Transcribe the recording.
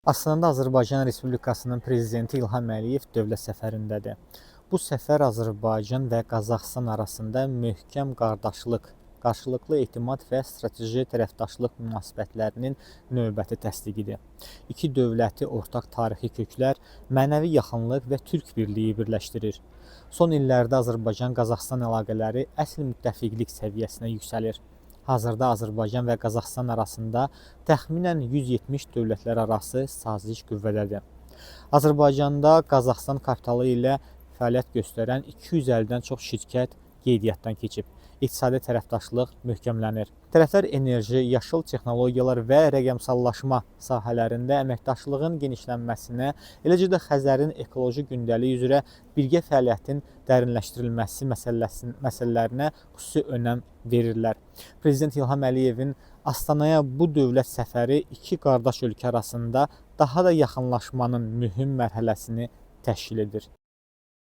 Astanada Azərbaycan Respublikasının Prezidenti İlham Əliyev dövlət səfərindədir. Bu səfər Azərbaycan və Qazaxıstan arasında möhkəm qardaşlıq, qarşılıqlı etimad və strateji tərəfdaşlıq münasibətlərinin növbəti təsdiqidir. İki dövləti ortaq tarixi köklər, mənəvi yaxınlıq və türk birliyi birləşdirir. Son illərdə Azərbaycan-Qazaxıstan əlaqələri əsl müttəfiqlik səviyyəsinə yüksəlir. Hazırda Azərbaycan və Qazaxıstan arasında təxminən 170 dövlətlərarası saziş qüvvədədir. Azərbaycanda Qazaxıstan kapitalı ilə fəaliyyət göstərən 250-dən çox şirkət qeydiyyatdan keçib. İqtisadi tərəfdaşlıq möhkəmlənir. Tərəflər enerji, yaşıl texnologiyalar və rəqəmsallaşma sahələrində əməkdaşlığın genişlənməsinə, eləcə də Xəzərin ekoloji gündəliyi üzrə birgə fəaliyyətin dərinləşdirilməsi məsələlərinə xüsusi önəm verirlər. Prezident İlham Əliyevin Astanaya bu dövlət səfəri iki qardaş ölkə arasında daha da yaxınlaşmanın mühüm mərhələsini təşkil edir.